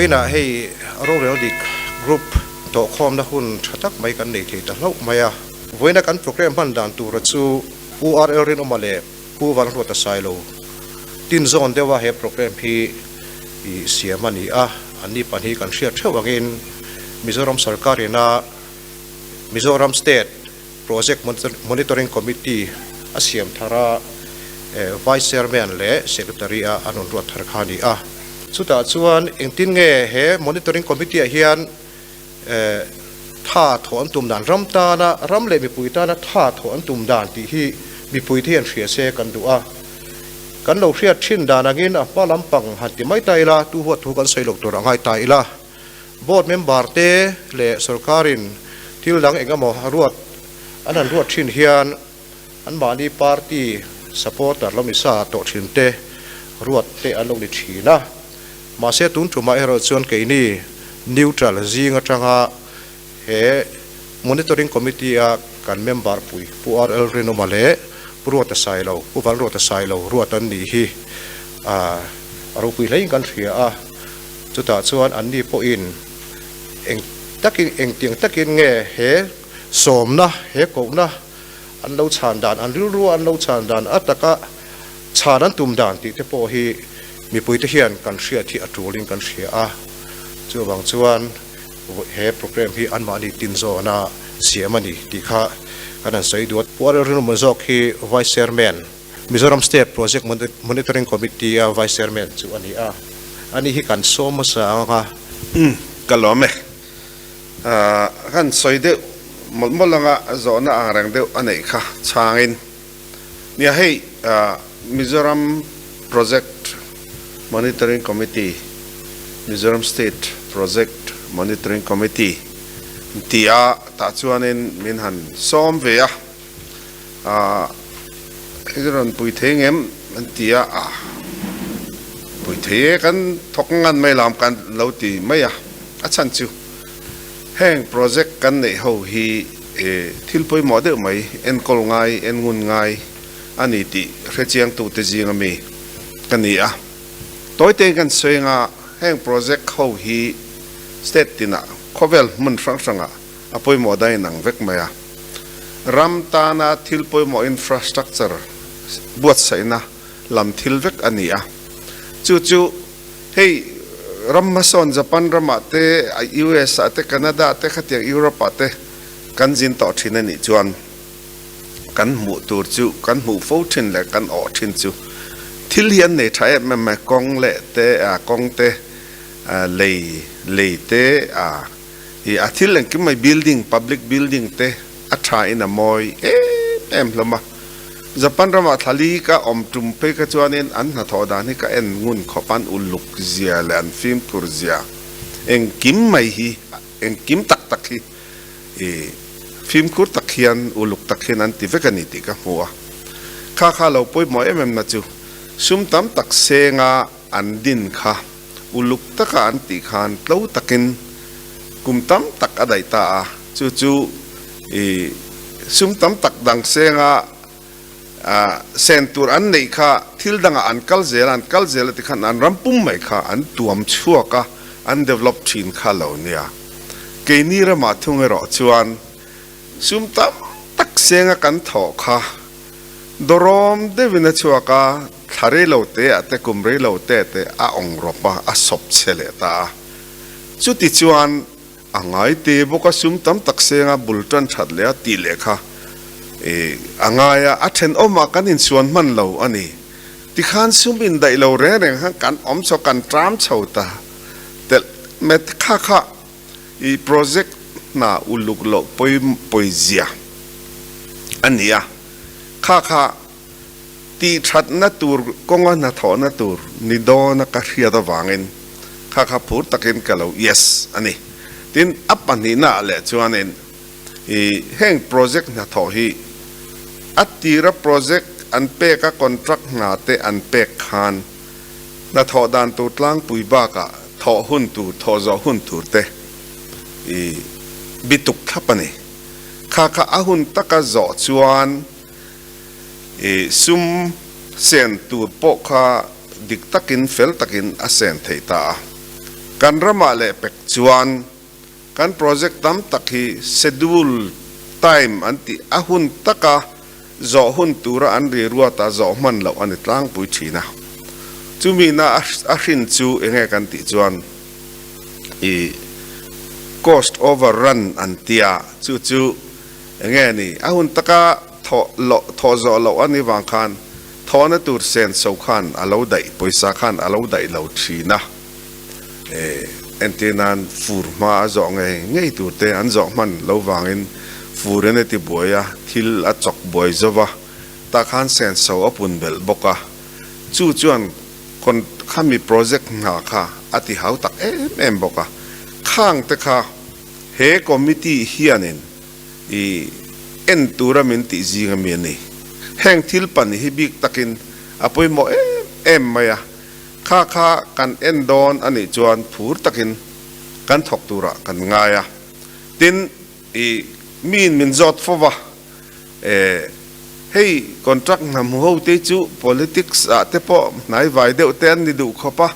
Vawiinah hei rorel dik group tawhkhawmna hun tha tak mai kan nei thei ta hlauh mai a. Vawiina kan program hman dan tura chu Pu RL Rinawma leh Pu Vanruata Sailo tin zawn deuha he program hi i siam a ni a. Anni pahnih kan hriat theuh angin Mizoram sarkarina Mizoram State Project Monitoring Committee a siam thar a, Vice Chairman leh Secretary a an rawn ruat thar kha a ni a. Chutah chuan engtin nge he Monitoring Committee ah hian tha thawh an tum dan, ram tana, ram leh mipui tana tha thawh an tum dan tih hi mipui te hian hria se kan duh a. Kan lo hriat thin dan angin a hma lampang han ti mai ta ila, tu huat thu kan sawi loh tur a ngai ta ila. Board member te leh sorkarin thil dang eng emaw a ruat an han ruat thin hian anmahni party supporter lo ni sa tawh thin te ruat te an lo ni thin a. Mahse tun tumah erawh chuan keini neutral zing atanga he monitoring committee a kan member pui Pu RL Rinawma leh Pu Ruata Sailo, Pu Vanruata Sailo ruat an nih hi a ropui hlein kan hria a. Chutah chuan anni pawhin eng takin, engtiang takin nge he sawmna, he kohna an lo chhan dan, an rilrua an lo chhan dan, a taka chhan an tum dan tih te pawh hi mipuite hian kan hriat hi a tulin kan hria a. Chuvang chuan he programme hi anmahni tin zawna siam a ni tih kha kan han sawi duh a. Pu Arel Rinawma zawk hi Vice Chairman. Mizoram State Project Monitoring Committee a Vice Chairman chu a ni a, ani hi kan sawm hmasa ang a. Umm, ka lawm e. Kan sawi deuh mawlh mawlh anga zawhna ang reng deuh a neih kha chhangin. Nia hei Mizoram Project Monitoring Committee, Mizoram State Project Monitoring Committee ti a tah chuanin min han sawm ve a. Ah, i rawn pui thei ngem an ti a, ah pui thei e kan thawk ngan mai lam kan lo ti mai a, a chhan chu heng project kan neih ho hi thil pawimawh deuh mai enkawl ngai en ngun ngai a ni tih hrechiang tu te zing ami ka ni a, tawi tein kan sawi anga heng project ho hi state tinah khawvel hmun hrang hrangah a pawimawh dain ang vek mai a. Ram tana thil pawimawh infrastructure buatsaihna lam thil vek a ni a. Chu chu hei ram hmasawn Japan ramah te, US ah te, Canada te khatiang Europe ah te kan zin tawh thin a nih chuan kan hmuh tur chu kan hmuh fo thin leh kan awh thin chu thil hi an nei tha em em mai kawng leh te kawng te lei lei te I a thil engkim mai building, public building te a tha in a mawi em em hlawm a. Japan ramah thlali ka awm tum phei kha chuanin an hnathawh dan hi ka en ngun khawp a, an uluk zia leh an fimkhur zia engkim mai hi engkim tak tak hi i fimkhur tak hian uluk tak hian an ti vek a ni tih ka hmu a. Kha kha lo pawimawh em em na chu sum tam tak senga an din kha. Uluk taka an tih khan tlo takin kum tam tak a daih ta a, chu chu i sum tam tak dang senga sen tur an neih kha thil dangah an kal zel a, an kal zel a ti khan an ram pum mai kha an tuam chhuak a, an develop thin kha lo nia. Keini ramah thung erawh chuan sum tam tak senga kan thawh kha Dawrawm deuhin a chhuak a, thla rei lo te ah te kum rei lo te te a awng rawp a, a sawp chhe leh ta a. Chuti chuan a ngai te bawk a, sum tam tak senga bul tan that leh a tih leh kha i a ngai a, a thenawmah kan insuan hman lo a ni. Tikhan sum indaih lo reng reng khan kan awm chho, kan ṭam chho ta telh met kha kha I project hna uluk loh pawizia a ni a, kha kha tih thatna tur kawnga hnathawhna tur ni dawna ka hriat avangin kha kha phur takin ka lo yes a ni. Tin, a pahnihna ah leh chuanin i heng project hnathawh hi a tira project an peka contract hna te an pek khan Hnathawh dan tur tlangpui bakah thawh hun tur, thawh zawh hun tur te i bituk thlap a ni. Kha kha a hun taka zawh chuan i sum sen tur pawh kha dik takin fel takin a sen thei ta a. Kan ramah leh pek chuan kan project tam tak hi schedule time an tih a hun taka zawh hun tura an ri ruata zawh hman loh a ni tlangpui thin a. Chumi na a hrin chu enge kan tih chuan i cost overrun an tia chu chu enge ni a hun taka thawh loh thawh zawh loh a ni vang khan thawhna tur sen so khan a lo daih pawisa khan a lo daih lo thin a. Entir nan fur hma a zawh ngei ngei tur te an zawh hman lo vangin fur in a ti buai a, thil a chawk buai zo va, tah khan senso a pun belh bawk a. Chu chuan con khami project hna kha a ti hau tak em em bawk a. Khang te kha he committee hianin i en tura min tih zing ami a ni. Heng thil pan hi bik takin a pawimawh em em mai a. Kha kha kan en dawn a nih chuan phur takin kan thawk turah kan ngai a. Tin, i miin min zawt fo va, e, hei contract hna hmu ho te chu politics ah te pawh hnai vai deuh te an ni duh khawp a,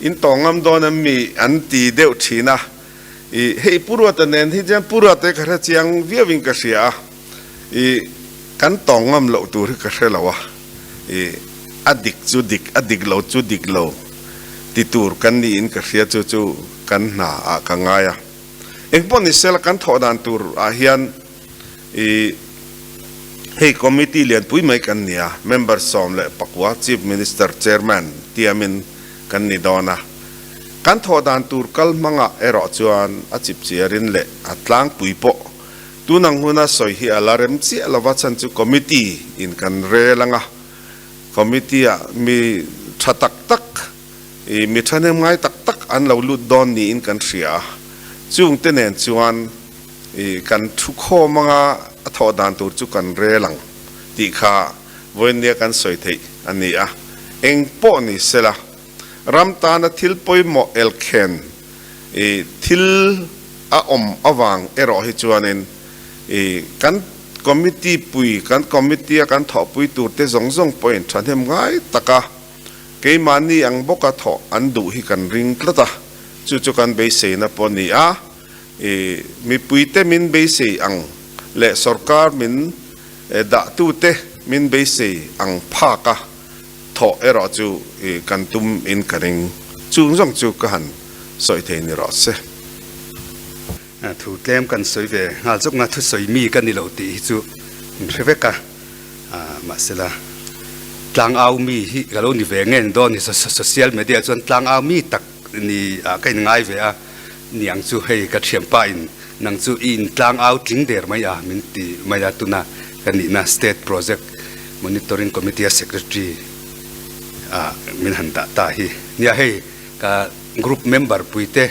in tawng ngam dawn em mi an ti deuh thin a. I, hei Pu Ruata nen hi chuan Pu Ruata hi ka hre chiang viauin ka hria a, i, kan tawng ngam loh tur hi ka hre lo a. I a dik chu dik, a dik lo chu dik lo ti tur kan niin ka hria chu chu kan hna ah ka ngai a. Engpawh ni sela kan thawh dan tur ah hian i hei committee lianpui mai kan ni a, member 19 Chief Minister Chairman tiamin kan ni dawn a. Kan thawh dan tur kal hmangah erawh chuan a chipchiarin leh a tlangpui pawh Tun ang huna sawi hi a la rem chiah lova chhan chu committee in kan rel anga, committee ah mi tha tak tak, i mi thahnem ngai tak tak an lo lut dawn niin kan hria a, chung te nen chuan i kan thu khawm anga a thawh dan tur chu kan rel ang tih kha vawiinnia kan sawi theih a ni a, eng pawh ni sela ram tana thil pawimawh elkhen i thil a awm avang erawh hi chuanin i kan committee pui, kan committee a kan thawhpui turte zawng zawng pawhin thahnem ngai taka keimahni ang bawka thawh an duh hi kan ring tlat a, chu chu kan beiseina pawh a ni a, i mipuite min beisei ang leh sorkar min dahtute min beisei ang phaka thawh erawh chu i kan tum in ka ring. Chung zawng chu ka han sawi thei ni rawh se. Thu tlem kan sawi ve nghal zawk nga thusawi mi ka ni lo tih hi chu min hre vek a, mahsela tlangau mi hi ka lo ni ve nge ni dawn ni social media chuan tlangau mi tak ni ah ka in ngai ve a niang chu hei ka thianpa in nang chu i in tlangau tling der mai a min ti mai a tuna ka nihna state project monitoring committee a secretary ah min han dah ta hi nia hei ka group member puite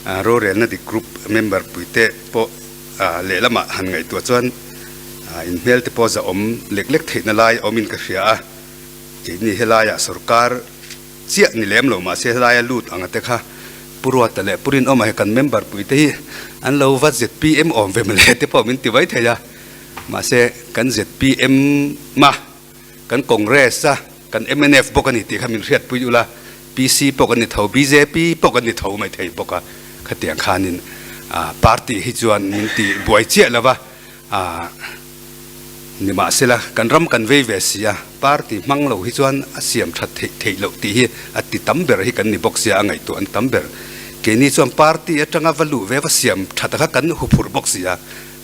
rorelna dik group member puite pawh lehlamah han ngaihtuah chuan inhmel te pawh zahawm lek lek theihna lai a awmin ka hria a keini helaiah sorkar chiah ni lem lo mahse helaia lut anga te kha Pu Ruata leh Pu Rinawma hi kan member puite hi an lo va zpm awm ve mawle te pawh min ti mai thei a mahse kan zpm a kan Congress a kan mnf bawk a ni tih kha min hriatpui ula PC pawh kan ni tho bjp pawh kan ni tho mai thei bawk a khatiang khanin party hi chuan min ti buai chiah lo va Nimahsela, kan ram kan vei ve si a, party hmang lo hi chuan a siam that theih theih loh tih hi a ti tam ber hi kan ni bawk sia, a ngaihtuah an tam ber. Keini chuan party atanga va luh ve va siam that kha kan huphurh bawk si a,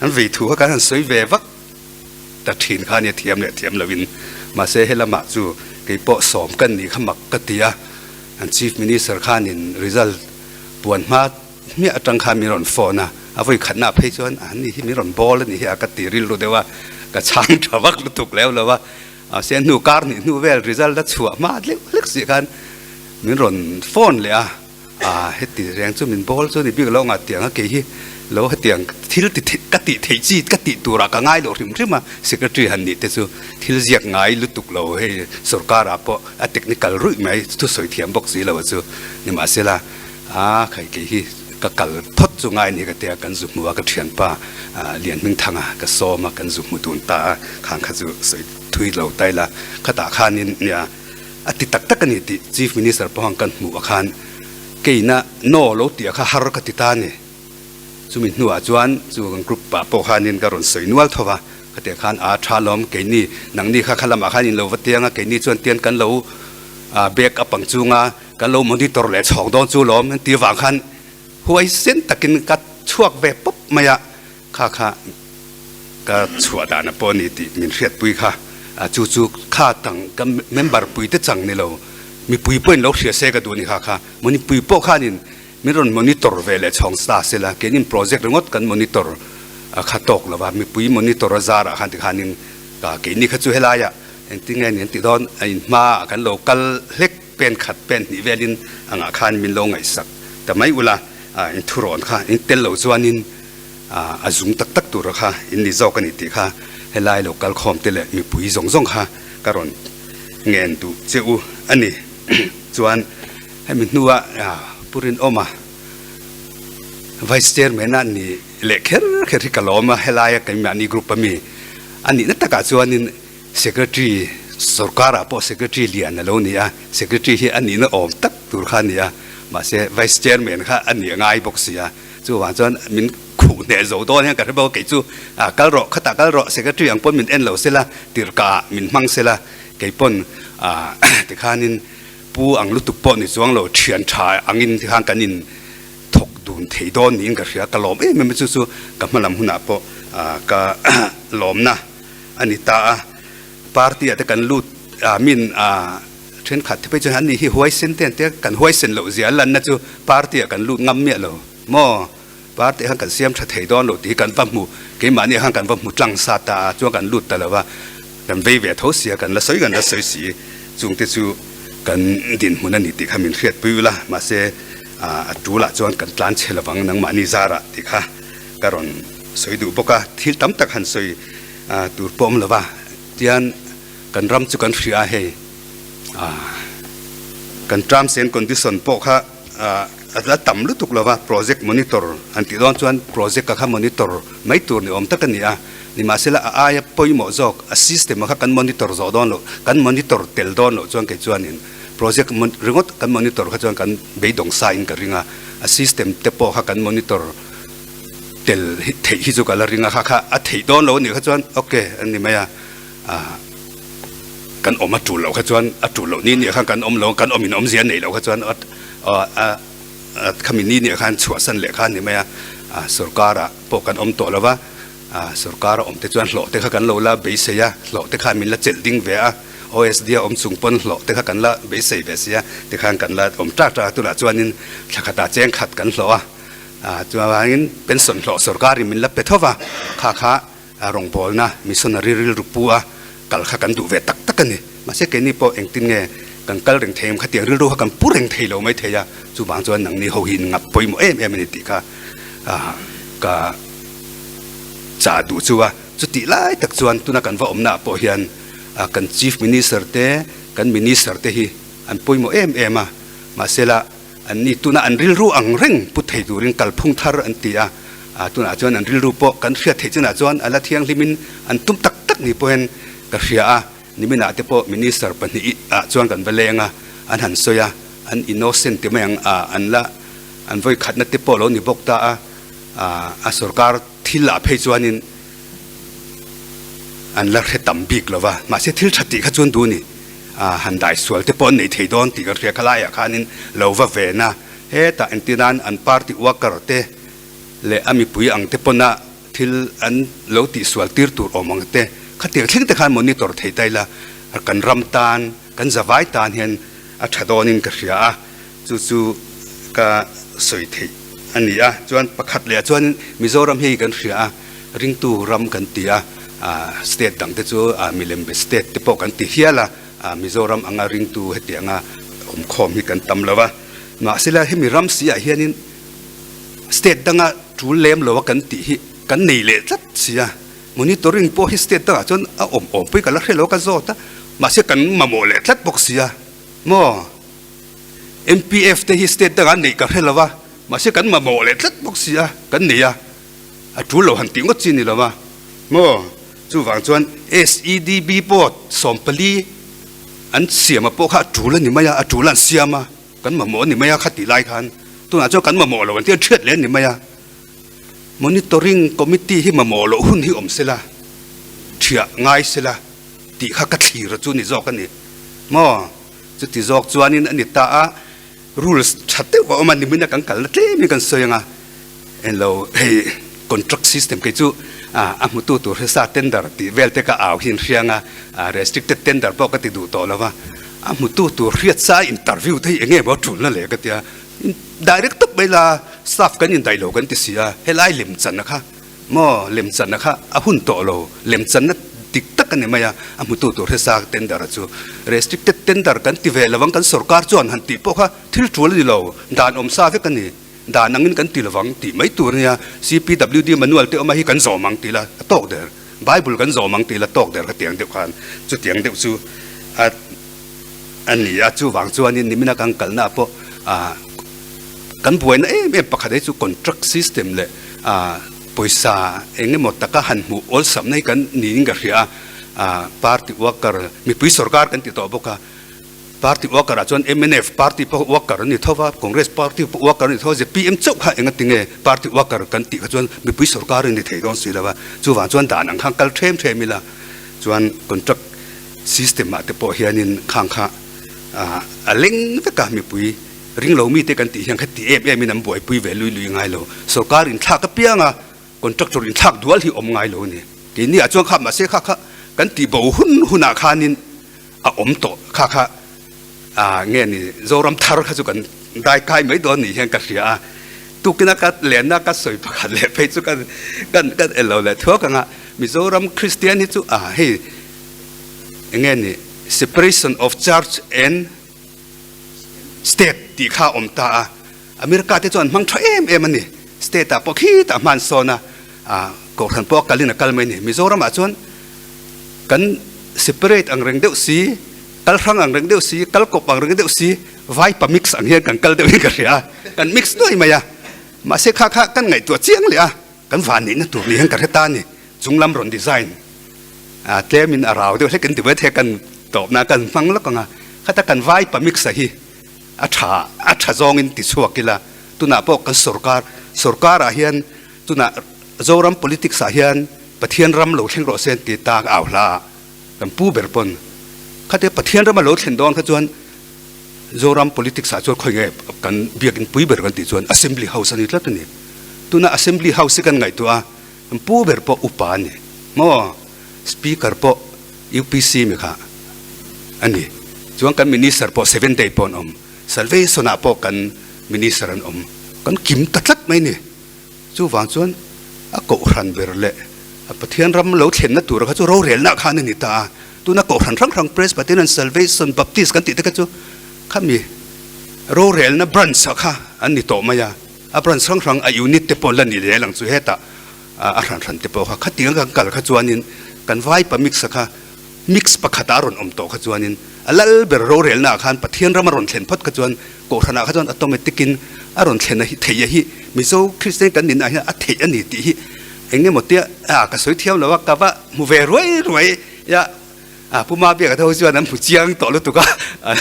an vei thu kha kan han sawi ve vak ta thin kha ania thiam leh thiam loin. Mahse, helamah chu kei pawh sawm kan nih kha mak ka ti a, an Chief Minister khanin result puan hma Hmiah atang khan min rawn phone a, a vawi khatna phei chuan a ni hi min rawn bawl a nih hi a ka ti rilru deuh a, ka chhang tha vak lutuk leu lo a, mahse hnu kar hnih hnu vel result a chhuah hma hlek hlek si khan min rawn phone leh a, a heti reng chu min bawl chu ni bik lo ngah tiang a kei hi lo hetiang thil ti ka tih theih chi ka tih turah ka ngai loh hrim hrim a, secretary han nih te chu thil ziak ngai lutuk lo hei sorkar ah pawh a technical ruih mai thusawi thiam bawk si lo a chu nimahsela A khai kei hi ka kal phawt chu ngai ni ka tia kan zu hmu a ka thianpa Lianhmingthanga ka sawm a kan zu hmu dun ta a khang kha chu sawi thui lo tai la khatah khanin nia a ti tak tak a ni tih Chief Minister pawh ang kan hmuh a khan. Keina no lo tih kha har ka ti ta a ni. Chumi hnuah chuan chu kan group ah pawh khanin ka rawn sawi nual tho va, khatiang khan a tha lawm keini nangni kha kha lamah khan in lo va tiang a, keini chuan tian kan lo back up ang chunga kan lo monitor leh chhawng dawn chu lawm an tih avang khan huaisen takin ka chhuak ve pawp mai a, kha kha ka chhuah dana pawh a ni tih min hriatpui kha chu chu kha tang ka member pui te chang ni lo mipui pawhin lo hria se ka duh a ni kha kha mipui pawh khanin Min rawn monitor ve leh chhawng sa se la, keinin project ringawt kan monitor kha tawk lo va, mipui monitor a zarah khan tikhanin keini kha chu helaiah engtin nge ni an tih dawn, a in hmaah kan lo kal hlek pen khat pen hnih velin angah khan min lo ngaihsak ta mai ula, in thurawn kha in tel lo chuanin a zung tak tak tura kha in ni zawk a ni tih kha helai lo kal khawm te leh mipui zawng zawng kha ka rawn ngen duh che u a ni. Chuan. Hemi hnua Pu Rinawma Vice Chairman a ni leh kher kher hi ka lawm a, helaia keimahni group a mi a nihna takah chuanin Secretary sorkarah pawh Secretary lian a lo ni a, Secretary hi a nihna awm tak tur kha a ni a, mahse Vice Chairman kha a nih a ngai bawk si a, chuvang chuan min khuh hneh zo dawn hian ka hre bawk a, kei chu kal rawh khatah kal rawh Secretary ang pawn min en lo sela tirhkaah min hmang sela kei pawn tikhanin Pu ang lutuk pawh ni chuang lo, thian tha angin khan kan in thawk dun thei dawn niin ka hria, ka lawm em em a, chu chu ka hmalam hunah pawh ka lawmna a ni ta a. Party ah te kan lut a, min thenkhat te phei chuan an ni hi huaisen te an tia, kan huaisen loh zia lanna chu party ah kan lut ngam miah lo maw? Party ah khan kan siam tha thei dawn lo tih hi kan va hmu, keimahni ah khan kan va hmu tlang sa ta a, chuan kan lut ta lo va, kan vei ve tho sia, kan la sawi kan la sawi si, chungte chu kan dinhmun a ni tih kha min hriatpui ula, mahse a tulah chuan kan tlan chhe lovang nangmahni zarah tih kha ka rawn sawi duh bawk a, thil tam tak han sawi tur pawh awm lo va, tian kan ram chu kan hria a hei. Kan terms and condition pawh kha a la tam lutuk lo va, project monitor an tih dawn chuan project a kha monitor mai tur ni awm tak a ni a, nimahsela a aia pawimawh zawk a system a kha kan monitor zawh dawn loh, kan monitor tel dawn loh chuan kei chuanin project ringawt kan monitor kha chuan kan beidawng sa in ka ring a, a system te pawh kha kan monitor tel theih hi chu ka la ring a, kha kha a theih dawn lo a nih kha chuan ok a ni mai a. Kan awm a tul loh kha chuan a tul loh ni nih khan kan awm lo kan awm in awmzia neih loh kha chuan khami ni nih khan chhuahsan leh kha a ni mai a, sorkarah pawh kan awm tawh lo va, sorkara awm te chuan hlawh te kha kan lo la beisei a, hlawh te khan min la chelh ding ve a, OSD a awm chung pawn hlawh te kha kan la beisei ve sia tikhan kan la awm ṭak ṭak a, tunah chuanin thla khatah cheng khat kan hlawh a, chuvangin pension hlawh sorkarin min la pe tho va, kha kha A rawngbawlna missionary rilru pu a kal kha kan duh ve tak tak a ni. Mahse keini pawh engtin nge kan kal reng thei em khatiang rilru kha kan pu reng thei lo mai thei a, chuvang chuan nangni ho hi in ngap pawimawh em em a ni tih kha ka chah duh chu a. Chutih lai tak chuan tuna kan va awmnaah pawh hian kan Chief Minister te, kan Minister te hi an pawimawh em em a, mahsela, An ni tuna an rilru ang reng put thei turin kalphung thar an ti a, tunah chuan an rilru pawh kan hriat theih chinah chuan a la thianghlimin an tum tak tak ni pawhin ka hria a, niminah te pawh Minister pahnih ah chuan kan va leng a, an han sawi a, an innocent ti mai ang a, an la an vawi khatna te pawh lo ni bawk ta a, a sorkar thil ah phei chuanin an la hre tam bik lo va, mahse thil tha tih kha chuan duh a ni. Han dai sual te pawh an nei thei dawn tih kan hria kha laiah khanin lo va ven a, hetah engtin nan an party worker te leh a mipui ang te pawna thil an lo tih sual tir tur awm ang te khatiang thleng te khan monitor thei ta ila kan ram tan kan zavai tan hian a tha dawnin ka hria a, chu chu ka sawi theih a ni a. Chuan pakhat leh ah chuan Mizoram hi kan hria a, ringtu ram kan ti a, state dang te chu milembe state te pawh kan ti hial a, Mizoram anga ringtu hetianga awmkhawm hi kan tam lo a, mahsela hemi ram si ah hianin state danga tul lem lo a kan tih hi kan nei leh tlat si a, monitoring pawh hi state dangah chuan a awm awm pawhin ka la hre lo a ka zawt a, mahse kan mamawh leh tlat bawk si a maw? MPF te hi state dangah neih ka hre lo a, mahse kan mamawh leh tlat bawk si a, kan nei a, a tul lo han tih ngawt chi ni lo a maw? Chuvang chuan SEDB pawh 14 an siam a pawh kha a tul a ni mai a, a tul an siam a. Kan mamawh a ni mai a kha tih lai khan tunah chuan kan mamawh lo an tih a thiat leh a ni mai a. Monitoring Committee hi mamawh loh hun hi awm sela, thiah ngai sela tih kha ka thlir chu ni zawk a ni maw? Chuti zawk chuanin a ni ta a, rules tha deuh a awm a, nimina kan kalna tlemin kan sawi ang a, englo hei contract system kei chu a hmutu tur hi sa tender tih vel te ka au hi an hria ang a, restricted tender pawh ka ti duh tawh lo va, a hmutu tur hriat sa interview te hi eng nge maw tulna le ka ti a, direct tawp mai la staff kan indaih lo kan ti si a, helai lemchanna kha Maw lemchanna kha a hun tawh lo, lemchanna dik tak a ni mai a, a hmutu tur hesa tender chu restricted tender kan ti ve lovang kan sorkar chuan han tih pawh kha thil tul a ni lo, dan awm sa vek a ni, dan angin kan ti lovang tih mai tur a nia, CPWD manual te awm a hi kan zawm ang tih la a tawk der, bible kan zawm ang tih la tawk der kha tiang deuh khan chutiang deuh chu a a ni a, chuvang chuanin nimina kan kalna ah pawh ah kan buaina em em pakhat hi chu contract system leh ah pawisa eng emaw taka han hmuh awlsamna hi kan niin ka hria a, ah party worker mipui sorkar kan ti tawh bawk a, party worker ah chuan mnf party pawh worker an ni tho va, congress party pawh worker an ni tho va, zpm chauh kha enga tinge party worker kan tih kha chuan mipui sorkar an ni thei dawn si lo va, chuvang chuan dan ang khan kal them them ila chuan contract System ah te pawh hianin khang kha a leng vek a, mipui ringlo mite kan tih hian kha ti em em in an buaipui ve lui lui ngai lo. Sorkar inthlak apianga contractor inthlak dual hi awm ngai lo a ni. Keini ah chuan kha mahse kha kha kan tih bo hun hunah khanin a awm tawh kha kha nge ni Zoram thar kha chu kan dai kai mai dawn ni hian ka hria a. Tukina ka lenna ka sawi pakhat leh phei chu kan kan kan el lo leh thuak anga Mizoram Kristian hi chu a hei enge ni separation of church and state tih kha awm ta a, America te chuan hmang tha em em a ni, state ah pawh khitah hman sawn a, kohhran pawh a kalin a kal mai a ni, Mizoram ah chuan kan separate ang reng deuh si, kal hrang ang reng deuh si, kal kawp ang reng deuh si, vaipa mix ang hian kan kal deuh in ka hria a, kan mix nuai mai a, mahse kha kha kan ngaihtuah chiang leh a, kan vanneihna tur ni hian ka hre ta a ni. Chunglam rawn design a tlemin a rau deuh hlek in ti mai thei kan tawpna kan hmang lawk ang a, khata kan vai pa mix a hi a tha a tha zawngin ti chhuak ila tunah pawh kan sorkar sorkar ah hian tunah Zoram politics ah hian Pathian ram lo thleng rawh se an ti ta au hla a kan pu ber pawn khatia Pathian ram a lo thlen dawn kha chuan Zoram politics ah chuan khawi nge kan biakin pui ber kan tih chuan Assembly House a ni tlat a ni tuna Assembly House hi kan ngaihtuah a An pu ber pawh upa a ni maw? Speaker pawh UPC mi kha a ni. Chuan kan Minister pawh Seven Day pawh an awm. Salvation ah pawh kan Minister an awm. Kan kim ta tlat mai ni. Chuvang chuan a kohhran ber leh a Pathian ram lo thlenna tura kha chu rorelna khan a ni ta a. Tuna kohhran hrang hrang Presbyterian, Salvation, Baptist kan tih te kha chu khami rorelna branch ah kha an ni tawh mai a. A branch hrang hrang a unit te pawh la ni leh lang chu hetah a hran hran te pawh kha khatiang kan kal kha chuanin kan vaipa mix a kha mix pakhat a rawn awm tawh kha chuanin a lal ber rorelna ah khan Pathian ram a rawn thlen phawt kha chuan kohhran ah kha chuan automatic in a rawn thlen a hi theih a hi Mizo Kristian kan nihna ah hian a theih a ni tih hi eng emaw tia a ka sawi thiam lo a ka va hmu ve ruai ruai a a Pu Mabiaka te ho chuan an hmu chiang tawh lutuk a an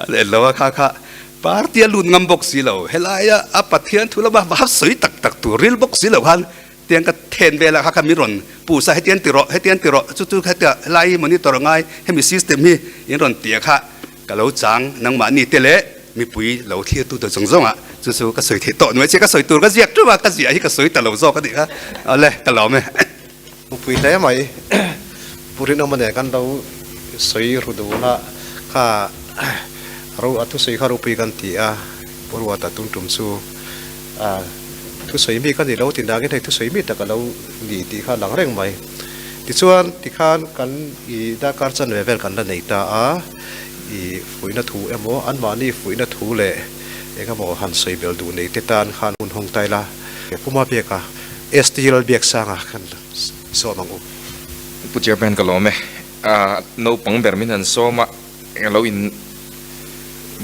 en lo a kha kha Party a lut ngam bawk si lo, helaia a Pathian thu lama va sawi tak tak tur ril bawk si lo khan tiang ka then velah kha kha min rawn puh sa hetiang ti rawh, hetiang ti rawh, chu chu hetia helai hi monitor a ngai, hemi system hi in rawn ti a kha ka lo chang nangmahni te leh mipui lo thlir tu te zawng zawng ah chu chu ka sawi theih tawh nuai che, ka sawi tur ka ziak ṭeuh a, ka ziah hi ka sawi ta lo zawk a nih kha, awle ka lawm e. Mupui hle mai Pu Rinawma nen kan lo sawi ru dun a, kha ro a thusawi kha ropui kan ti a, Pu Ruata tum tum chu a thusawi mi ka ni lo ti nangin hei thusawi mi tak a lo ni tih kha a lang reng mai. Tichuan tikhan kan i darkar chanve vel kan la nei ta a, i fuihna thu emaw anmahni fuihna thu leh engemaw han sawi bel duh nei te tan khan hun hawng ta ila, Pu Mabiaka ST Lalbiaksanga khan sawm ang u. Pu Chairman ka lawm e. A naupang ber min han sawm a, eng lo in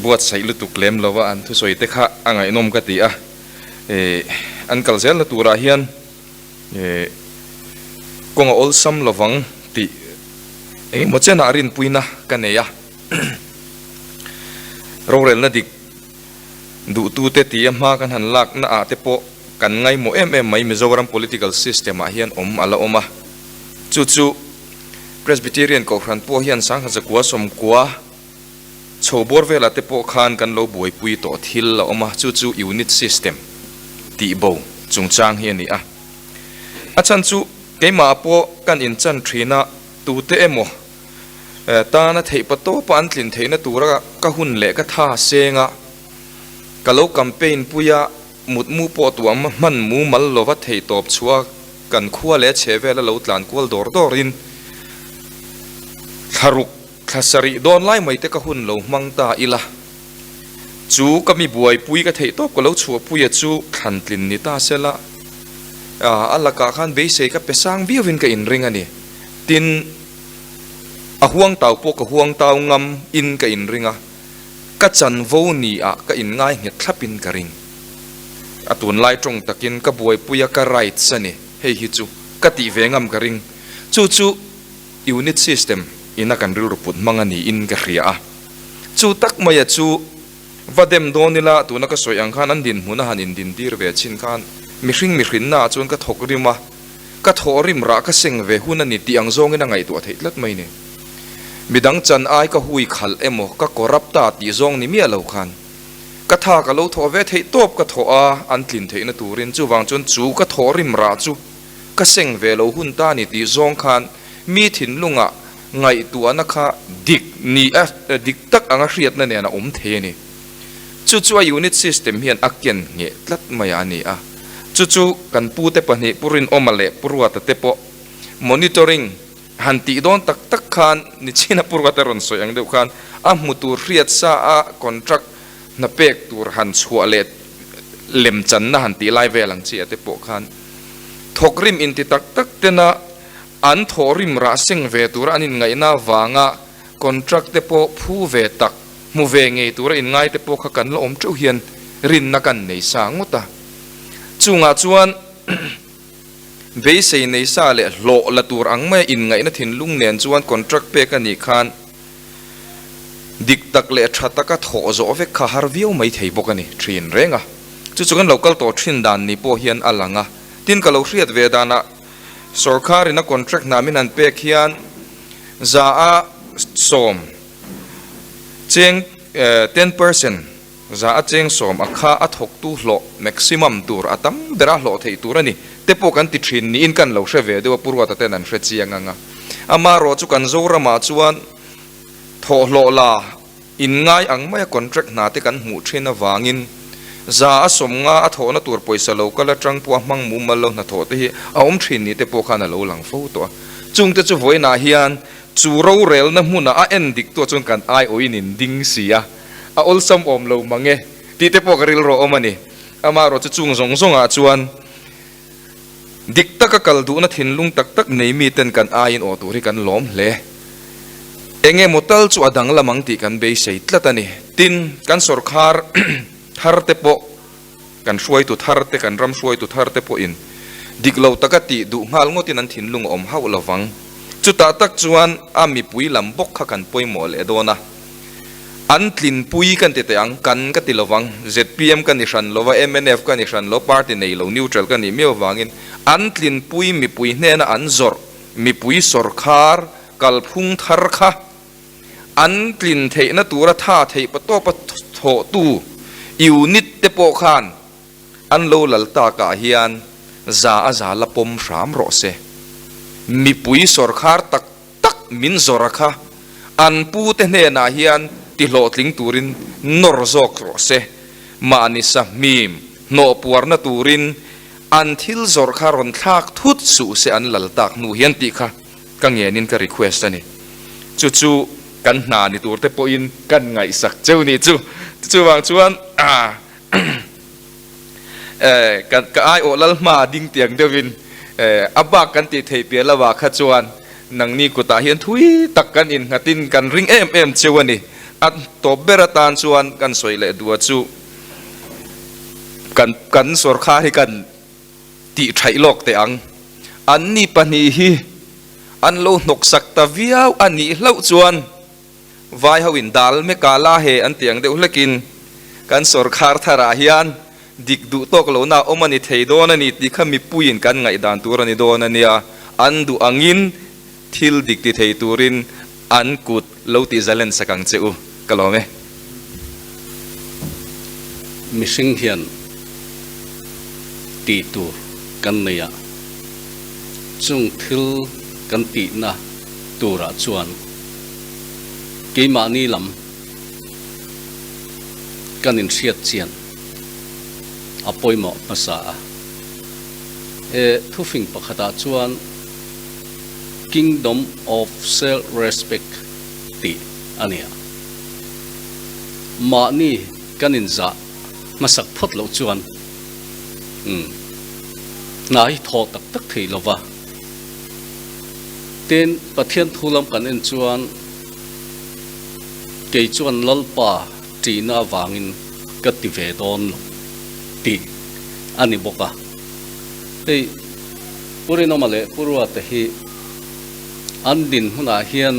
buatsaih lutuk lem lo a, an thusawi te kha a ngaihnawm ka ti a. Eh an kal zelna turah hian eh kawng a awlsam lovang tih engemaw chenah rinpuina ka nei a. Rorelna dik. Duhtute tia hma kan han lakna ah te pawh kan ngaihmawh em em mai Mizoram political system ah hian awm a la awm a. Chu chu Presbyterian Kohhran pawh hian Sangha Zakua Sawmkua chho bawr velah te pawh khan kan lo buaipui tawh thil a awm a, chu chu unit system tih bo chungchang hi a ni a. A chhan chu keimah pawh kan inchan thin a, tute emaw Tana theih pa tawpa an tlin theihna tura ka hun leh ka tha seng a, ka lo campaign pui a, mutmu pawh tuah hman mumal lova theih tawp chhuah kan khua leh chhe vela lo tlan kual dawr dawrin thla ruk thla sarih dawn lai mai te ka hun lo hmang ta ila. Chu ka mi buaipui ka theih tawp ka lo chhuahpuia chu thlan tlin ni ta sela, a lakah khan beisei ka pe sang viauin ka inring a ni. Tin, a huang tau pawh ka huang tau ngam in ka inring a, ka chanvo ni ah ka inngai nghet thlap in ka ring. A tunlai tawng takin ka buaipui a ka rights a ni, hei hi chu ka tih ve ngam ka ring. Chu chu unit system ina kan rilru put hmang a ni in ka hria a. Chu tak maia chu va dem dawn ila tuna ka sawi ang khan an dinhmun a han indintir ve chin khan mihring mihrinna ah chuan ka thawk rim a, Ka thawh rim rah ka seng ve hun a ni tih ang zawngin a ngaihtuah theih tlat mai ni. Midang chan ai ka hui khalh emaw ka corrupt ta tih zawng ni miah lo khan ka tha ka lo thawh ve theih tawp ka thawh a an tlin theihna turin chuvang chuan chu ka thawh rim rah chu ka seng ve lo hun ta ni tih zawng khan mi thinlungah ngaihtuahna kha dik ni a dik tak anga hriatna nen a awm thei a ni. Chu chu a unit system hian a ken ngheh tlat mai a ni a. Chu chu kan pute pahnih Pu Rinawma leh Pu Ruata te pawh monitoring han tih dawn tak tak khan nichina Pu Ruata rawn sawi ang deuh khan a hmu tur hriat sa a contract hna pek tur han chhuah leh lem channa han tih lai vel ang chi a te pawh khan thawkrim inti tak tak tena an thawhrim rah seng ve tura an inngaihna avanga contract te pawh phu ve tak Hmu ve ngei tura inngai te pawh kha kan la awm teuh hian rinna kan nei sa ngawt a. Chungah chuan beisei nei sa leh hlawh la tur ang maia inngaihna thinlung nen chuan contract pek a nih khan dik tak leh tha taka thawh zawh vek kha har viau mai thei bawk a ni thin reng a. Chu chu kan lo kal tawh thin dan ni pawh hian a lang a. Tin ka lo hriat ve danah sorkarin a contract hna min han pek hian 100%. Cheng 10% a cheng 10 a kha a thawktu hlawh maximum tur a tam bera hlawh theih tur a ni te pawh kan ti thin niin kan lo hre ve deuh a, Pu Ruata ten an hre chiang ang a. Amaherawh chu kan Zoramah chuan thawhhlawh la inngai ang maia contract hna te kan hmuh thin avangin 150 a thawhna tur pawisa lo kal atang pawh a hmang mumal lo hnathawh te hi a awm thin ni te pawh khan a lo lang fo tawh a. Chungte chu vawiinah hian Chu rorelna hmunah a en dik tuah chuan kan aiawhin in ding si a, a awlsam awm lo mang e tih te pawh ka rilru a awm a ni. Amaherawh chu chung zawng zawngah chuan dik taka kal duhna thinlung tak tak nei miten kan aiin aw tur hi kan lawm hle. Enge maw tal chu a danglam ang tih kan beisei tlat a ni. Tin, kan sawrkhar thar te pawh kan hruaitu thar te, kan ram hruaitu thar te pawhin dik lo taka tih duh nghal ngawtin an thinlung a awm hauh lo vang. Chutah tak chuan a mipui lam bawk kha kan pawimawh leh dawn a, an tlinpui kan ti teh ang, kan ka ti lo vang, zpm ka ni hran lo va, mnf ka ni hran lo, party nei lo, neutral ka nih miau vangin an tlinpui mipui hnena an zawrh, mipui sawrkhar kalphung thar kha An tlin theihna tura tha theih patawpa thawhtu unit te pawh khan an lo lal takah hian za a za la pawm hram rawh se. Mipui sawrkhar tak tak min zawrh a kha an pute hnenah hian ti hlawhtling turin nawr zawk rawh se. Mahni sahmim hnawhpuarna turin an thil zawrh kha rawn thlak thut suh se an lal tak hnu hian tih kha Ka ngenin ka request a ni. Chu chu kan hna ni tur te pawhin kan ngaihsak cheu ni chu. Chuvang chuan kan ka aiawh lal hma ding tiang deuhin a bak kan tih theih piah lovah kha chuan nangni kutah hian thui tak kan innghatin kan ring em em cheu a ni. A tawp ber atan chuan kan sawi leh duh a chu kan kan sawrkhar hi kan tih thaih lawk teh ang. Anni pahnih hi an lo hnawksak ta viau a nih hlauh chuan vai ho in dal meka la he an ti ang deuh hlekin Kan sorkar tharah hian dik duh tawk lohna a awm a ni thei dawn a ni tih kha mipuiin kan ngaihdan tur a ni dawn a nia. An duh angin thil dik ti thei turin an kut lo tih zalen sak ang che u. Ka lawm e. Mihring hian tih tur kan nei a, chung thil kan tihna turah chuan keimahni lam kan inhriat chian a pawimawh hmasa a. He thufing pakhatah chuan Kingdom of Self-Respect tih a ni a. Mahni kan inzah hmasak phawt loh chuan hna hi thaw tak tak thei lo va. Tin, Pathian thu lam kan en chuan kei chuan Lalpa ṭihna avangin ka ti ve dawn lo tih a ni bawk a. Hei Pu Rinawma leh Pu Ruata hi an dinhmunah hian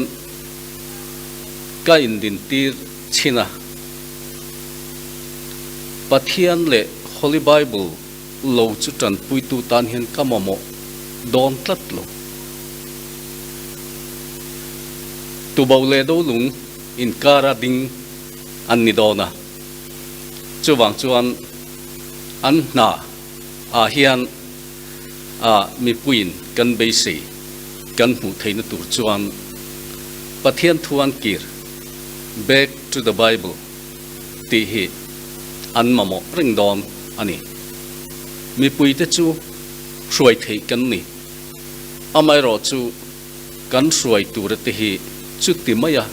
ka indintir chhin a, Pathian leh Holy Bible lo chu tanpuitu tan hian ka mamawh dawn tlat lo. Tubo leh Dolung inkara ding an ni dawn a, chuvang chuan an hna ah hian a mipuiin kan beisei kan hmuh theihna tur chuan Pathian thu an kir, Back to the Bible, tih hi an mamawh reng dawn a ni. Mipuite chu hruai theih kan ni. Amaherawhchu kan hruai tura te hi chuti maia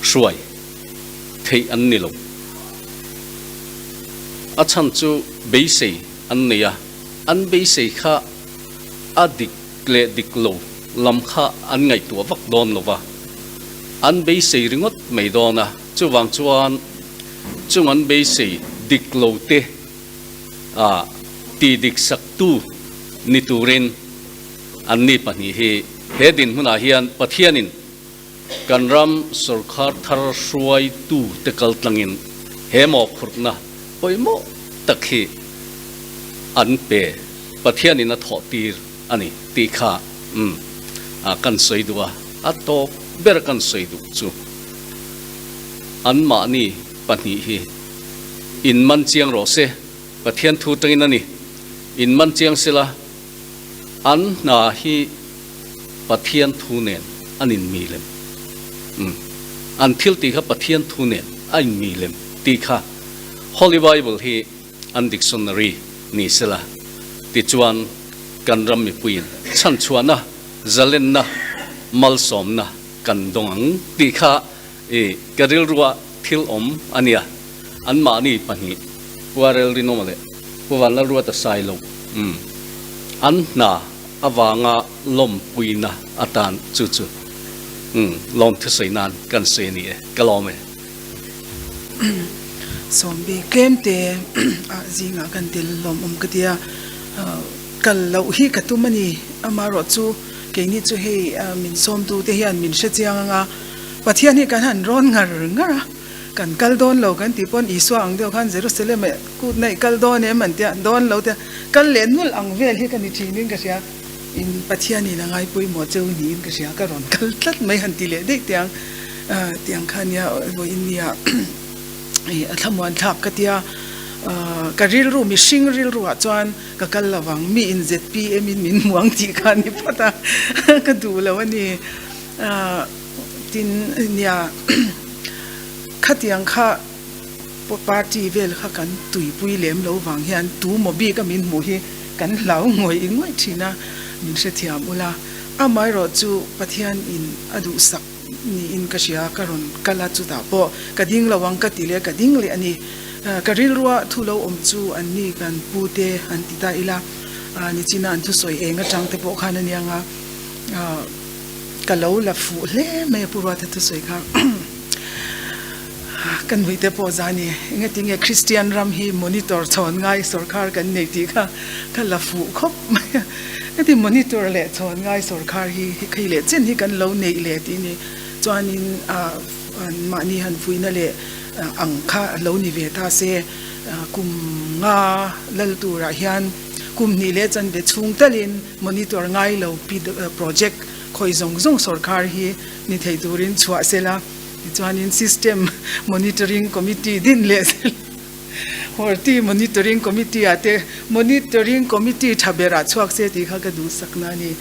hruai theih an ni lo. A chhan chu beisei an nei a, an beisei kha a dik leh dik lo lam kha an ngaihtuah vak dawn lo va, an beisei ringawt mai dawn a, chuvang chuan chung an beisei dik lo te a ti dik saktu ni turin Anni pahnih hi he dinhmunah hian Pathianin kan ram sawrkhar thar hruaitu te kal tlangin he mawhphurhna pawimawh tak hi an pe, Pathianin a thawh tir a ni tih kha umm kan sawi duh a, a tawp ber kan sawi duh chu anmahni pahnih hi in man chiang rawh se, Pathian thu tangin a ni, in man chiang sela. An hna hi Pathian thu nen an inmi lem. Umm. An thil tih kha Pathian thu nen a inmi lem tih kha Holy Bible hi an dictionary ni sela tichuan kan ram mipuiin chhanchhuahna, zalenna, malsawmna kan dawng ang tih kha i ka rilrua thil awm a nia. Anmahni pahnih Pu Arel Rinawma leh Pu Vanlalruata Sailo umm an hna avanga lawmpuina atan chu chu umm lawm thusawi nan kan sawi a ni e, ka lawm e. Sawmbi tlemte ah zingah kan tel lawmawm ka tia, kal loh hi ka tum a ni. Amaherawh chu keini chu hei min sawmtute hian min hrechiang anga Pathian hi kan han rawn ngar ngar a. Kan kal dawn lo kan tih pawn Isua ang deuh khan Jerusalem ah kut naih kal dawn em an tia, dawn lo tia kal leh nulh ang vel hi ka ni thin in ka hria. In Pathian in a ngai pawimawh cheu niin ka hria, ka rawn kal tlat mai han ti leh daih tiang tiang kha nia vawiin nia a thlamuan thlak ka tia ka rilru mihring rilru ah chuan ka kal lo vang mi in zpm in min hmu ang tih kha a ni phawt a ka duh lo a ni. Tin, nia, khatiang kha party vel kha kan tuipui lem lo vang hian tu maw bik a min hmuh hi kan hlau ngawih ngawih thin a, min hrethiam ula. Amaherawh chu Pathian in a duhsak niin ka hria, ka rawn kal a, chutah pawh ka ding lo ang ka ti leh ka ding leh a ni. Ka rilrua thu lo awm chu an ni kan pu te an ti ta ila, nichina an thusawi eng atang te pawh khan a nia nga. Ka lo la fuh hle mai a Pu Ruata thusawi kha ka nuih te pawh za ni. Engatinge Kristian ram hi monitor chhawn ngai sawrkhar kan nei tih kha ka la fuh khawp mai a. Heti monitor leh chhawn ngai sawrkhar hi hei leh chen hi kan lo neih leh tih ni. Chuanin mahni han fuihna leh. ang kha lo ni ve ta se, kum nga lal turah hian kum hnih leh chanve chhung talin monitor ngai lo project khawi zawng zawng sorkar hi ni thei turin chhuah sela, tichuanin system monitoring committee din leh sela. Horti Monitoring Committee ah te Monitoring Committee tha berah chhuak se tih kha ka duhsakna a ni.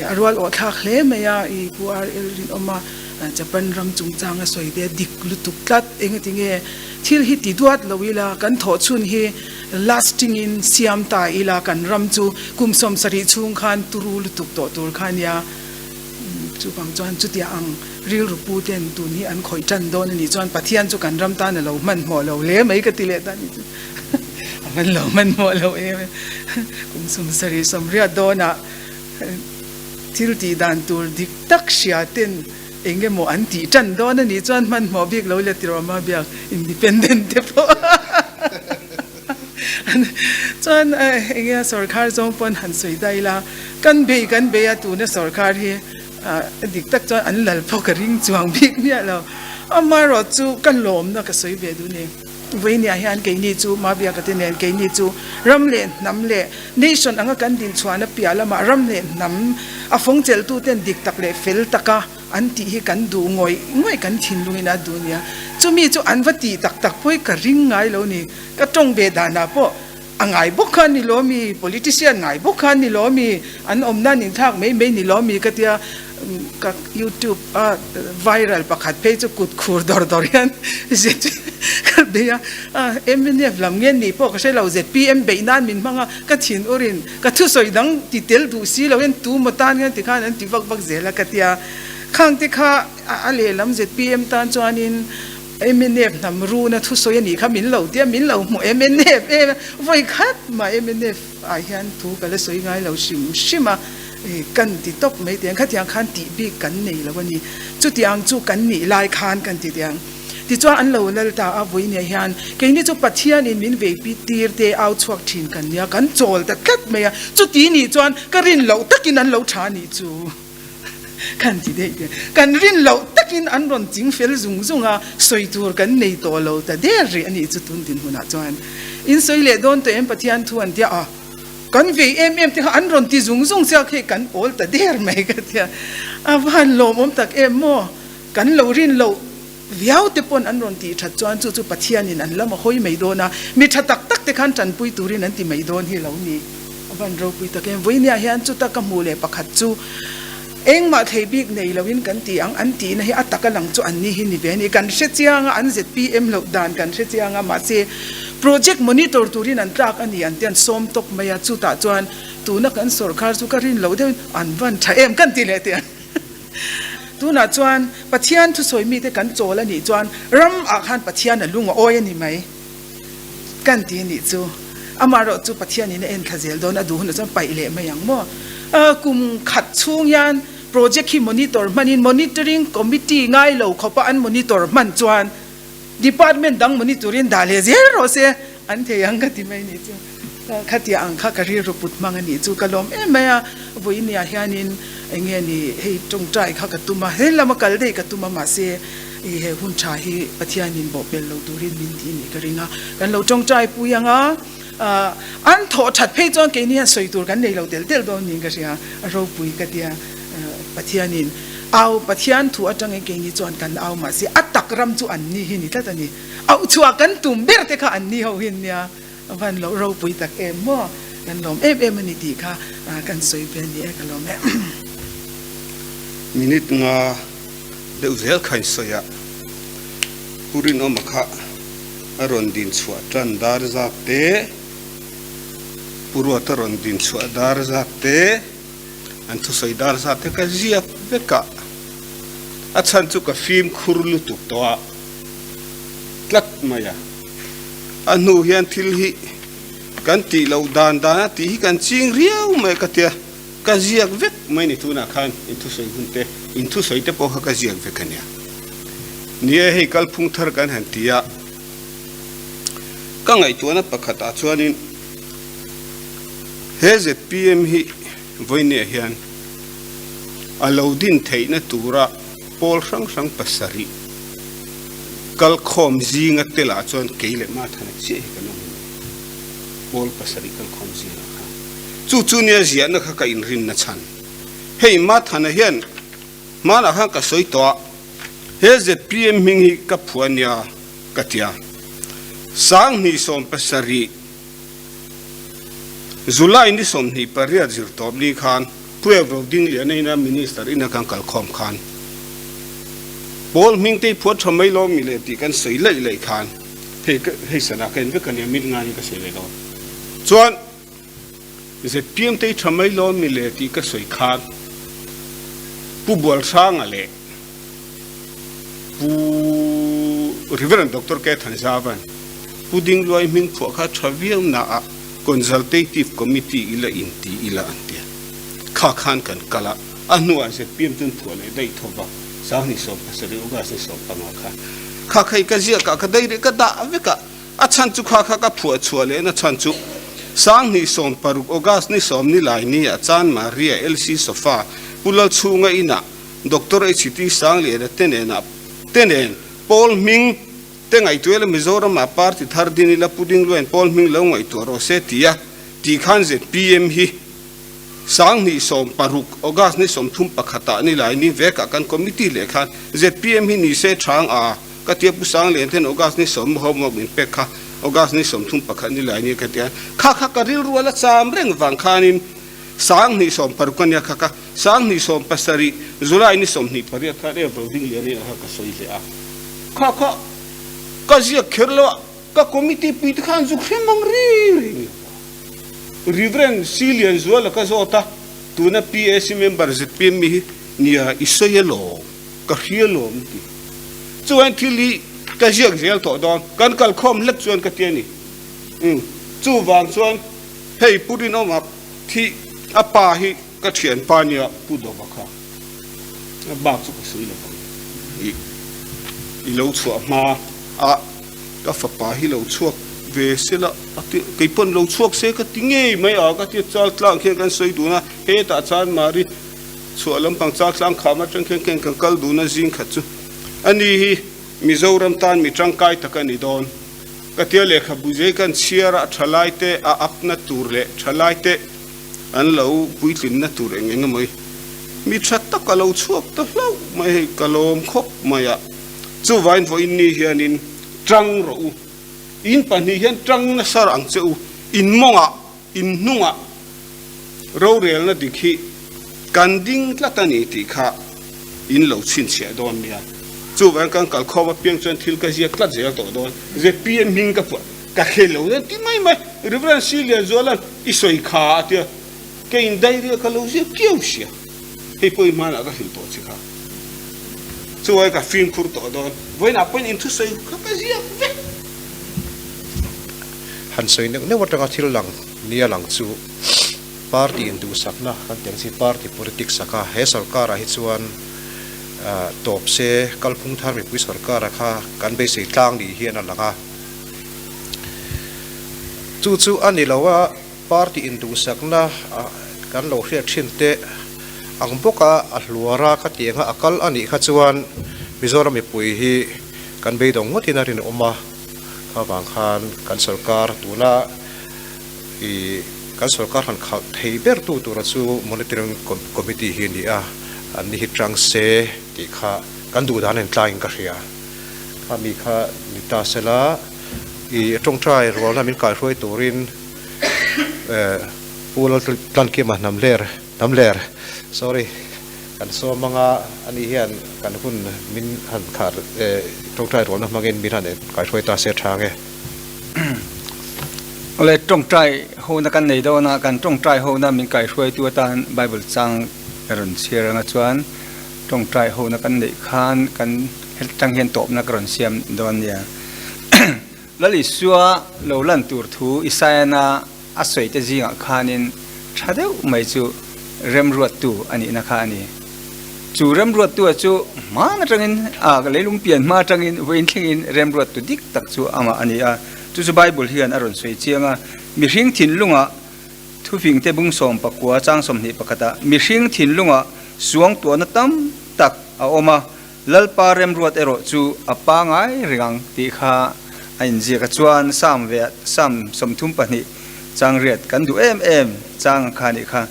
A rual awh thlak hle mai a, i Pu RL rinawm a Japan ram chungchang a sawi te dik lutuk tlat. Engatinge thil hi ti duat lo ila kan thawh chhun hi lasting in siam ta ila kan ram chu kum 70 chhung khan turu lutuk tawh tur kha a nia. Chuvang chuan chutia ang rilru pu ten tun hi an khawih tan dawn a nih chuan Pathian chu kan ram tan a lo hmanhmawh lo hle mai ka ti leh ta a nih chu. A hman lo hmanhmawh lo em e. Kum 70 sawmriat dawnah thil tih dan tur dik tak hria ten eng emaw an tih tan dawn a nih chuan hmanhmawh bik lo le tiraw Mabiak independent te pawh. Chuan eng nge sorkar zawng pawn han sawi daih ila, kan bei kan bei a tuna sorkar hi a dik tak chuan an lal pawh ka ring chuang bik miah lo. Amaherawh chu ka lawmna ka sawi ve duh ni. Vawinia hian keini chu Mabiaka te nen keini chu ram leh hnam leh nation anga kan dinchhuahna piah lamah ram leh hnam a fawngchelhtu ten dik tak leh fel taka An tih hi kan duh ngawih ngawih kan thinlungin a duh nia. Chumi chu an va tih tak tak pawh hi ka ring ngai lo ni. Ka tawng ve danah pawh a ngai bawk kha ni lo mi, politician ngai bawk kha ni lo mi, an awmna an inthlak mai mai ni lo mi ka tia ka youtube a viral pakhat phei chu kut khur dawr dawr hian zet ka bei a, mnf lam nge nih pawh ka hre lo zpm beih nan min hmang a, ka thin urin Ka thusawi dang ti tel duh si lo hian tu maw tan hian tikhan an ti vak vak zel a ka tia. Khang te kha a lehlam zpm tan chuanin mnf hnam runa thusawi a nih kha min lo tia min lo hmu mnf em a, vawi khat mah mnf ah hian thu ka la sawi ngai lo hrim hrim a, kan ti tawp mai teh ang khatiang khan tih bik kan nei lo a ni. Chutiang chu kan nih lai khan kan ti teh ang. Tichuan an lo lal ta a, vawinia hian keini chu Pathianin min veipi tir te au chhuak thin kan nia, kan chawl ta tlat mai a, chuti nih chuan ka rin loh takin an lo tha nih chu kan ti daih te, kan rin loh takin an rawn ching fel zung zung a, sawi tur kan nei tawh lo ta der rih a nih chu tun dinhmunah chuan in sawi leh dawn tawh em Pathian thu an tia a, kan vei em em te kha an rawn ti zung zung chiak hei kan awl ta der mai ka tia, a van lawmawm tak em maw. Kan lo rin loh viau te pawn an rawn tih that chuan chu chu Pathianin an lam a hawi mai dawn a, mi tha tak tak te khan tanpui turin an ti mai dawn hi lo ni. A van ropui tak em. Vawinia hian chuta ka hmuh leh pakhat chu engmah thei bik nei loin kan ti ang an tihna hi a taka lang chu an ni hi ni ve a ni. Kan hre chiang a, an zpm loh dan kan hre chiang a, mahse project monitor turin an tlak a ni an ti an sawm tawp mai a, chutah chuan tuna kan sawrkar chu ka rin loh deuhin an van tha em kan ti leh teh ang. Tunah chuan Pathian thusawi mite kan chawl a nih chuan ram ah khan Pathian a lung a awi a ni mai kan ti a nih chu. Amaherawh chu Pathian in a en thla zel dawn a duh hunah chuan paih leh mai ang maw. Kum khat chhung hian project hi monitor hmanin monitoring committee ngai lo khawpa an monitor hman chuan department dang monitor in dah leh zel rawh se an thei ang ka ti mai a nih chu. Khatia ang kha ka rilru put hmang a nih chu ka lawm em mai a, vawinia hianin eng nge ni hei tawngtai kha ka tum a, he lama kal daih ka tum a mahse i he hun tha hi Pathianin bawhpelh lo turin min ti nih ka ring a, kan lo tawngtai pui ang a, an thawh that phei chuan keini hian sawi tur kan nei lo tel tel dawn niin ka hria, a ropui ka tia Pathianin au Pathian thu atangin keini chuan kan au mahse a tak ram chu an ni hi ni tlat a ni, auchhuah kan tum ber te kha an ni ho hi nia. A van loh ropui tak em maw? Kan lawm em em a ni tih kha kan sawi ve a ni e, ka lawm e. Minute nga deuh zel kha in sawi a, Pu Rinawma kha a rawn din chhuah tan dar zat te, Pu Ruata rawn din chhuah dar zat te, an thusawi dar zat te ka ziak vek a, a chhan chu ka fimkhur lutuk tawh a tlat mai a. A hnu hian thil hi kan tih loh dan dan a tih hi kan ching riau mai ka tia, ka ziak vek mai ni tunah khan in thusawi hun te, in thusawi te pawh kha ka ziak vek a nia. Ni e hei kalphung thar kan han ti a, ka ngaihtuahna pakhatah chuanin he zpm hi vawinia hian a lo din theihna tura pawl hrang hrang pasarih. Kalkhawm zinga telah chuan kei leh Mathana chiah hi kan awm a ni. Pawl pasarih kalkhawm zingah kha. Chu chu nia ziahna kha ka inrinna chhan. Hei Mathana hian hmanah khan ka sawi tawh a, he zpm hming hi ka phuah nia ka ti a. 2017 July ni 28 zirtawp ni khan Puek Roding Liana ina Minister ina kan kalkhawm khan Pawl hming te i phuat tha mai lo mi le tih kan sawi laih laih khan hei hei sana ka en vek a nia mit ngaiin ka sawi ve dawn chuan zpm te i tha mai lo mi le tih ka sawi khan Pu Bualhranga leh Pu Reverend Doctor K Thanzavan Pu Dingluai hming phuah kha tha viau na ah Consultative Committee ila inti ila an ti a. Kha khan kan kal a, a hnuah zpm chuan phuah leh daih tho va, 2017 August ni 15 khan. Kha kha i ka ziak ah ka daih rih ka dah vek a, a chhan chu kha kha ka phuah chhuah leh na chhan chu 2016 August ni sawm ni lai ni ah Chan Maria LC Sofa Pu Lalchhunga inah Doctor HT Sangliana te nenah te nen Paul hming Te ngaihtuah ila Mizoram ah party thar din ila Puding Luain Paul hming lo ngaihtuah rawh se tia tih khan zpm hi 2016 August ni 31 ah ni lai ni vek ah kan committee leh khan zpm hi ni se thang a ka tia Pu Sanglian ten August ni sawm homework min pek kha August ni 31 ni lai ni ka tia kha kha ka rilru a la cham reng vang khanin 2016 ania kha ka 2017 July ni 28 khan Ev Roding Lian in a kha ka sawi hle a. Kha kha ka ziak kher lo a, ka committee pui te khan zuk hrem ang reng reng lo a. Reverend C Lianzuala ka zawt a, tuna PAC member zpm mi hi nia i sawi alawm, ka hria alawm ti. Chuan thil hi ka ziak zel tawh dawn, kan kalkhawm hlek chuan ka ti a ni. Umm, chuvang chuan hei Pu Rinawma thi a pa hi ka thianpa nia Pu Dova kha a bak chu ka sawi lo vang. I i lo chhuah hma a ka fapa hi lo chhuak ve se la a ti kei pawn lo chhuak se ka ti ngei mai a ka ti chal tlang khian kan sawi dun a hetah chuan Mari chhuah lampang chal tlang kham atang khian keng kan kal dun a zing khat chu ani hi Mizoram tan mi tangkai tak a ni dawn. Ka tia lehkhabu zai kan chhiar a thalai te a up na tur leh thalai te an lo puitlinna tur eng eng emaw mi tha tak a lo chhuak ta hlauh mai hei ka lawm khawp mai a. Chuvain vawiin ni hianin tang rawh u. In pahnih hian tang nasa ang che u. In mawngah, in hnungah rorelna dik hi kan ding tlat a ni tih kha in lo chhinchhiah dawn nia. Chuvain kan kalkhawm apiang chuan thil ka ziak tlat zel tawh dawn. Zpm hming ka phuah. Ka hre lo nen ti mai mai Reverend Si Lianzuala'n i sawi kha a tia, kei in diary a ka lo ziak kiau sia, hei pawh i hmanah ka hrilh tawh che kha. Chuai ka fimkhur tawh dawn, vawiinah pawhin in thusawi kha ka ziak vek. Han sawi neuh neuh atanga thil lang nia lang chu party induhsakna kan tih ang chi party politics a kha he sorkar ah hi chuan tawp se kalphung thar mipui sorkar a kha kan beisei tlang ni hian a lang a. Chu chu a ni lo a, party induhsakna kan lo hriat thin te ang bawka a hluar a ka tih anga a kal a nih kha chuan Mizoram mipui hi kan beidawng ngawtin a rinawm a, kha vang khan kan sorkar tuna ih kan sorkar han khalh thei ber tu tura chu monitoring committee hi a ni a, an ni hi tang se tih kha kan duh dan a intlaiin ka hria. Kha mi kha ni ta sela i tawngtai rualna min kaihruai turin Pu Laltlankima Hnamler Hnamler sorry kan sawm anga ani hian kan hun min han khar tawngtai rualna hmangin min han kaihruai ta se tha nge. Awle tawngtai hona kan nei dawn a, kan tawngtai hona min kaihruaitu atan Bible chang ka rawn chhiar anga chuan Tawngtai hona kan neih khan kan hetang hian tawpna ka rawn siam dawn nia. Lal Isua lo lan tur thu Isaiana a sawi te zingah khanin tha deuh mai chu remruattu a nihna kha a ni. Chu remruattua chu hman atangin a leilung pian hma atangin vawiin thlengin remruattu dik tak chu amah a ni a. Chu chu Bible hian a rawn sawi chiang a, mihring thinlungah Thufingte bung 19 chang 21 ah mihring thinlungah suangtuahna tam tak a awm a. Lalpa remruat erawh chu a pangai reng ang tih kha a inziak a. Chuan Sam ve Sam 32 chang riat kan duh em em chang ang kha nih kha.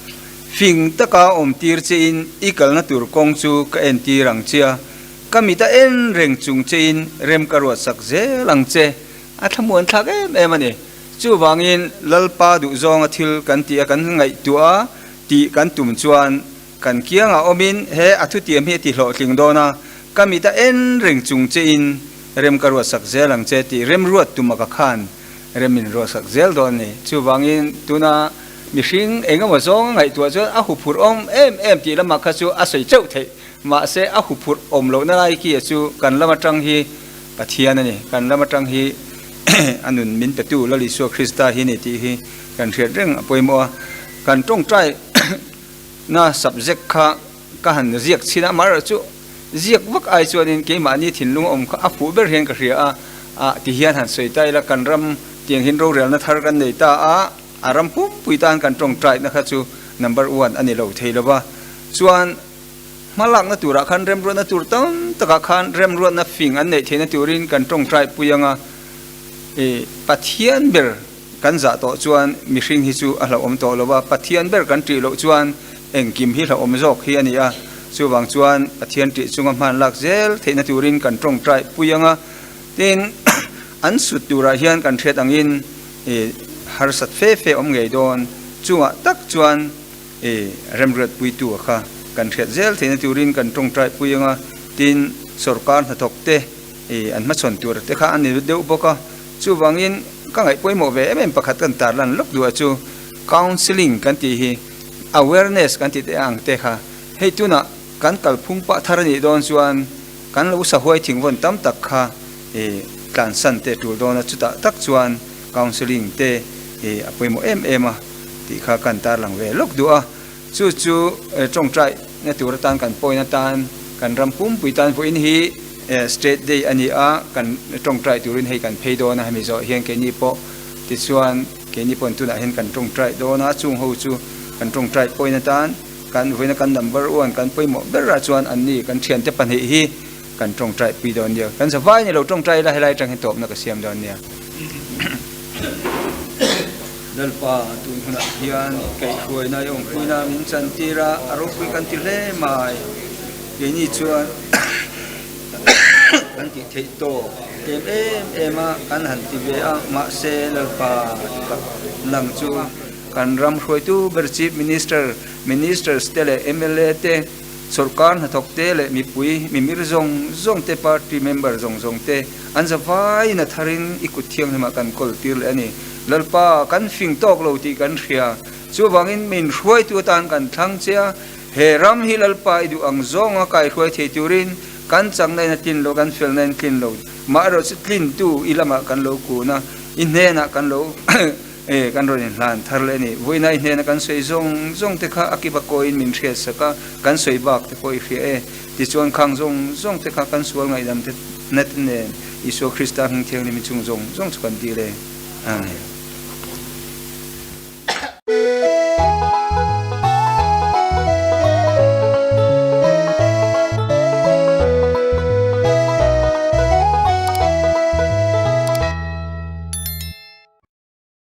Fing taka awm tir chein i kalna tur kawng chu ka entir ang che a, ka mit a en reng chung chein rem ka ruatsak zel ang che. A thlamuan thlak em em a ni. Chuvangin Lalpa duhzawnga thil kan tih a kan ngaihtuah a tih kan tum chuan kan kiangah awmin he a thutiam hi a ti hlawhtling dawn a, ka mit a en reng chung chein rem ka ruatsak zel ang che tih remruat tum a ka khan rem min ruatsak zel dawn a ni. Chuvangin tuna mihring eng emaw zawng a ngaihtuah chuan a huphurh awm em em tih lamah kha chu a sawi chauh theih. Mahse a huphurh awm lohna lai kia chu kan lam atang hi Pathian a ni. Kan ram atang hi a nun min petu Lal Isua Krista hi ni tih hi kan hriat reng a pawimawh a. Kan tawngtai na subject kha ka han ziak chhin a, amaherawhchu ziak vak ai chuanin keimahni thinlung a awm kha a fuh ber hian ka hria a, ah ti hian han sawi ta ila kan ram tiang hin rorelna thar kan nei ta a, a ram pumpui tan kan tawngtaina kha chu number one a ni lo thei lo va, chuan Hmalakna turah khan remruatna tur tam takah khan remruatna fing an neih theihna turin kan tawngtai pui anga, i Pathian ber kan zah tawh chuan mihring hi chu a hlauhawm tawh lo va, Pathian ber kan ṭih loh chuan engkim hi hlauhawm zawk hi a ni a, chuvang chuan Pathian ṭih chunga hman lak zel theihna turin kan tawngtai pui anga, tin an sut turah hian kan hriat angin i harsat fe fe awm ngei dawn chungah tak chuan. I remruatpuitu a kha kan hriat zel theihna turin kan tawngtai pui anga, tin sorkar hnathawk te i an hmachhawn tur te kha a ni deuh bawk a. Chuvangin ka ngaih pawimawh ve em em pakhat kan tarlan lawk duh a chu counselling kan tih hi awareness kan tih te ang te kha hei tunah kan kalphung pah thar a nih dawn chuan kan lo sahuai thingvawn tam tak kha i tlansan te tul dawn a, chutah tak chuan counselling te i a pawimawh em em a. Tih kha kan tarlang ve lawk duh a, chu chu tawngtai na tur atan kan point atan kan ram pumpui tan vawiin hi State Day a ni a, kan tawngtai turin hei kan phei dawn a, hemi zawh hian keini pawh tichuan keini pawhin tunah hian kan tawngtai dawn a, chung ho chu kan tawngtai point atan kan vawiina kan number one kan pawimawh berah chuan anni kan thiante pahnih hi kan tawngtai pui dawn nia, kan zavai ni lo tawngtai ila helai atang hian tawpna ka siam dawn nia. Lalpa, tun hunah hian kaihhruaina i awmpuina min chantir a, a ropui kan ti hle mai. Keini chuan kan tih theih tawk tlem em em a, kan han ti ve a, mahse Lalpa tak nang chu kan ram hruaitu ber Chief Minister, Ministers te leh mla te, Sawrkar hnathawk te leh mipui, mimir zawng zawng te, party member zawng zawng te an zavaiin a tharin i kut thianghlimah kan kawl tir leh a ni. Lalpa, kan fing tawk lo tih kan hria. Chuvangin min hruaitu atan kan thlang che a, he ram hi Lalpa i duh ang zawnga kaihruai thei turin kan chakna in a tlin lo, kan felna in tlin lo. Mah erawh chu tlintu i lamah kan lo kun a, i hnenah kan lo E, kan rawn inhlan thar leh a ni. Vawiina i hnena kan sawi zawng zawng te kha a kip a kawiin min hriat sak a, kan sawi bak te pawh i hria e. Tichuan khang zawng zawng te kha kan sual ngaihdam te na te nen Isua Krista hming thianghlim i chung zawng zawng chu kan dil e. Amen.